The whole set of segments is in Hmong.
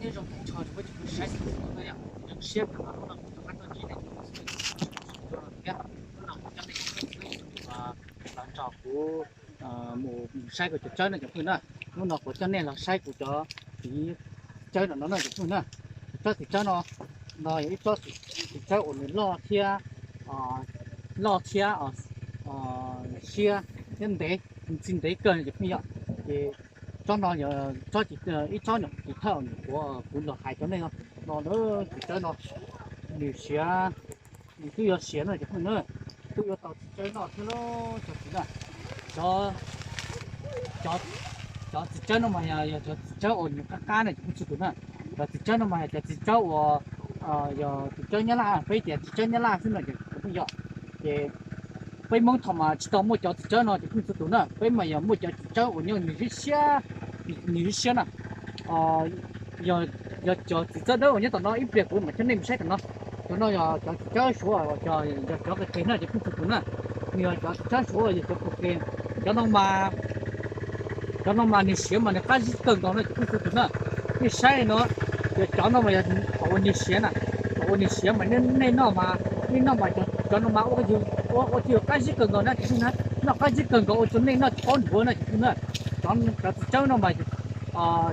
Nyob zoo tag nrho rau peb cov phooj ywg saib xov tooj na yom, zoo siab uas hnub no kuv rov qab tuaj ntsib nej thiab. Hnub no kuv coj nej los nrog kuv mus saib kuv cov tsawb no cov phooj ywg na. Hnub no kuv coj nej los saib kuv cov txiv tsawb no no na cov phooj ywg na. Tsob txiv tsawb no, no yog ib tsob txiv tsawb uas nws loj thiab, loj thiab siab thiab ntev, txi ntev kawg cov phooj ywg. Ces tsob no yog ib tsob nyuam txiv thawj nyuam qhuav kuv los hais rau nej no, txiv tsawb no nws siav, nws twb yuav siav no cov phooj ywg na, twb yuav tau txiv tsawb noj thiab lauj cov txiv na. Cov txiv tsawb no mas yog cov txiv tsawb uas nws qab qab na cov phooj ywg txhua tus na. Cov txiv tsawb no mas yog cov txiv tsawb uas yog txiv tsawb Nyab Laj, peb tias txiv tsawb Nyab Laj xwb no cov phooj ywg. Ces peb Hmoob thaum mas tsis tau muaj cov txiv tsawb no cov phooj ywg txhua tus na, peb mas yog muaj cov txiv tsawb uas nws siab siab, nws siab siab na. Yog cov txiv tsawb dawb uas nyob tom no ib pliag kuv mam coj nej mus saib tom no. Cov no yog cov txiv tsawb Suav, yog cov qis qis na cov phooj ywg txhua tus na. Nws yog cov txiv tsawb Suav yog cov qis qis. Cov no mas, cov no mas nws siav mas nws qab zib kawg nkaus no cov phooj ywg txhua tus na. Nej saib no, cov no mas yog tom uas nws siav na, tom uas nws siav mas nej noj mas, nej noj mas cov no mas ua ua tsis qab zib kawg nkaus na cov phooj ywg na, noj qab zib kawg nkaus ua rau nej noj tsis paub nrov na cov phooj ywg na. Cov txiv tsawb no mas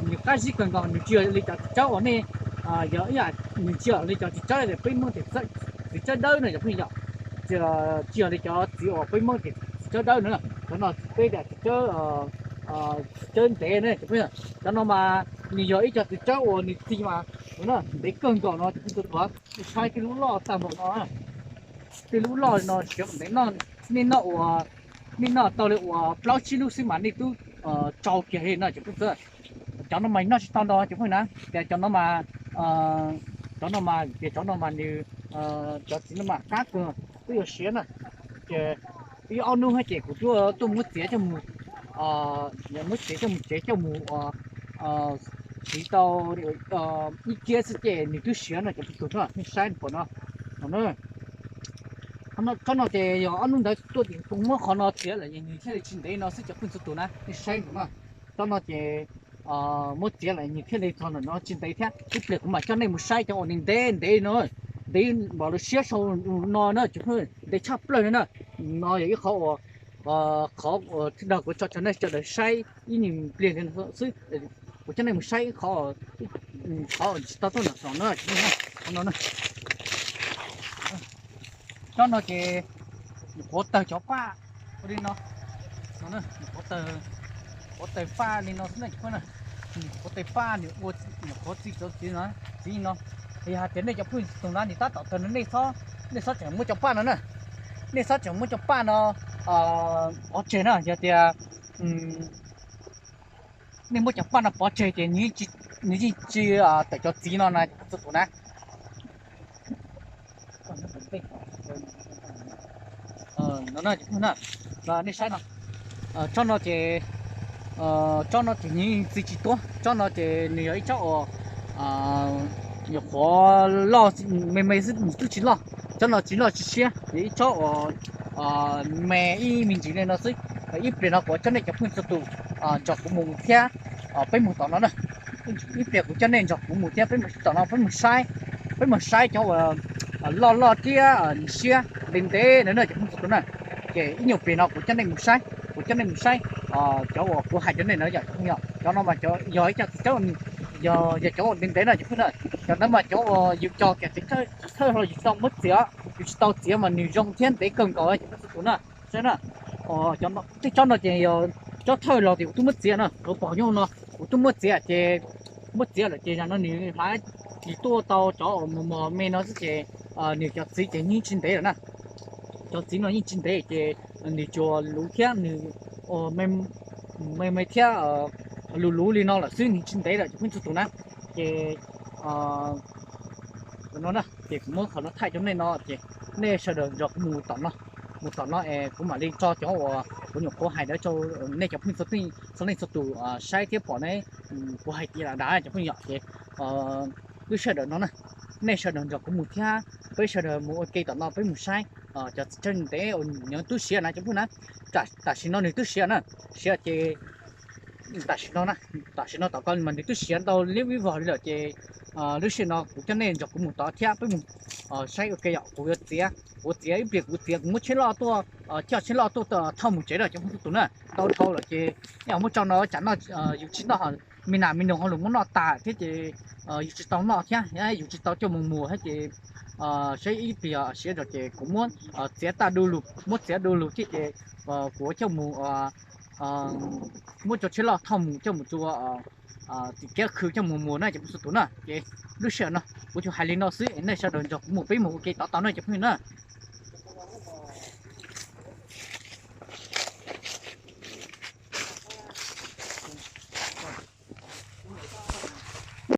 nws qab zib kawg nkaus, nws tsis yog li cov txiv tsawb uas nej, yog ib yam, nws tsis yog li cov txiv tsawb peb Hmoob tias txiv tsawb dawb no cov phooj ywg yom. Tsis yog li cov txiv uas peb Hmoob tias txiv tsawb dawb no, cov no peb tias txiv tsawb, txiv tsawb ntev na cov phooj ywg. Cov no mas nws yog ib co txiv tsawb uas nws txi mas ntev kawg nkaus no cov phooj ywg txhua tus. Nej saib tej lub loj tag npaum no, tej lub loj no siav ntev no, nej noj ua, nej noj tau li uas plaub tsib lub xwb mas nej twb tsau kiag li no cov phooj ywg. Cov no mas noj tsis tau ntau cov phooj ywg na, ces cov no mas, cov no mas ces cov no mas nws, cov txiv no mas qab kawg, twb yuav siav na. Ces ib ob hnub ces kuv tuaj tuaj muab txiav coj mus, muab txiav coj mus tsev coj mus siv tau ib kiab xwb ces nws twb siav no cov phooj ywg txhua tus na. Nej saib pom no, tsob no ces yog ob hnub ntawd tuaj ces kuv muab qhov no txiav lawm nws thiaj li tsis ntev no xwb cov phooj ywg txhua tus na. Nej saib no, tsob no ces muab txiav lawm nws thiaj li txog ntawm no tsis ntev thiab. Ib pliag kuv mam coj nej mus saib cov uas ntev ntev no, ntev npaum li siab sau no na cov phooj ywg, ntev tshaj plaws no na. No yog ib qhov uas, qhov uas sawv daws kuv tso rau nej sawv daws saib ib nyuag pliag li no xwb. Kuv coj nej mus saib ib qhov, qhov tsis tau tuaj ntawm no na, qhov no na. Tsob no ces nws qhuav tawg cov paj ua li no, nws qhuav tawg paj li no xwb na cov phooj ywg na. Nws qhuav tawg paj nws ua, nws qhuav txi cov txiv no, txiv no. Yog hais tias nej cov phooj ywg txhua tus na, nws tab tom tawg no, nej txhob tseem muab cov paj no na, nej txhob tseem muab cov paj no pov tseg na. Yog tias nej muab cov paj no pov tseg ces nws yeej tsis tawm cov txiv no na cov phooj ywg txhua tus na. Nej saib no, tsob no ces, tsob no ces nws yeej txi tsis tuab. Tsob no ces nws yog ib tsob uas nyuam qhuav loj me me xwb, nws twb tsis loj. Tsob no tsis loj tsis siab, yog ib tsob uas me ib me ntsis li no xwb. Ib pliag no kuv coj nej cov phooj ywg txhua tus nrog kuv mus thiab, peb mus tom no na. Ib pliag kuv coj nej nrog kuv mus thiab peb mus tom no, peb mus saib, peb mus saib cov uas loj loj thiab nws siab ntev ntev no na cov phooj ywg txhua tus na. Ces ib nyuag pliag no kuv coj nej mus saib, kuv coj nej mus saib cov uas kuv hais rau nej no yom. Cov no mas yog ib co txiv tsawb, yog cov uas ntev ntev no cov phooj ywg na. Cov no mas cov uas yus cog kiag txiv thawj hlo yus tsis tau muab txiav, yus tsis tau txiav mas nws zoo thiab ntev kawg nkaus cov phooj ywg txhua tus na. Saib na, tej tsob no ces yog tsob thawj los tias kuv twb muab txiav na, kuv pom nyob no kuv twb muab txiav ces, muab txiav lawm ces yog no nws hlav tis tuaj tau cov uas mos mos me no xwb ces nws cov txiv ces yeej tsis ntev lawm na. Cov txiv no yeej tsis ntev ces nws tsuas luv thiab nws me me thiab luv luv li no lawm xwb, nws tsis ntev lawm cov phooj ywg txhua tus na. Ces no na ces kuv muab qhov no thaij rau nej no ces nej sawv daws nrog kuv mus tom no, mus tom no es kuv mam li tso cov uas kuv nyuam qhuav hais ntawd rau nej cov phooj ywg txhua leej txhua tus saib thiab pom ne. Kuv hais tias lam dav cov phooj ywg ces lub sij hawm no na, nej sawv daws nrog kuv mus thiab peb sawv daws mus ua ke tom no peb mus saib cov txiv tsawb ntev uas nws twb siav na cov phooj ywg na. Tam sim no nws twb siav na, siav ces Tam sim no na, tam sim no tom ko mas nws twb siav ntau liab ib vog li lawm ces lub sij hawm no kuv coj nej nrog kuv mus tod thiab peb mus saib ua ke yom. Kuv yuav txiav, kuv txiav ib pliag kuv txiav kuv muab tsheb loj tuaj, coj tsheb loj tuaj thauj mus tsev lawm cov phooj ywg na. Tau dhau lawm ces nej muab tso no tsam no yus tsis noj, me nas me noog ho lus muab noj tas thiab ces yus tsis tau noj thiab yus tsis tau coj mus muag thiab ces saib ib pliag siav zog ces kuv muab txiav tag du lug, muab txiav du lug thiab ces kuv coj mus muab cov tsheb loj thauj mus coj mus rau tim kiab khw coj mus muag na cov phooj ywg na. Ces lub sij hawm no kuv tsuas hais li no xwb, nej sawv daws nrog kuv mus peb mus ua ke tod tau na cov phooj ywg na.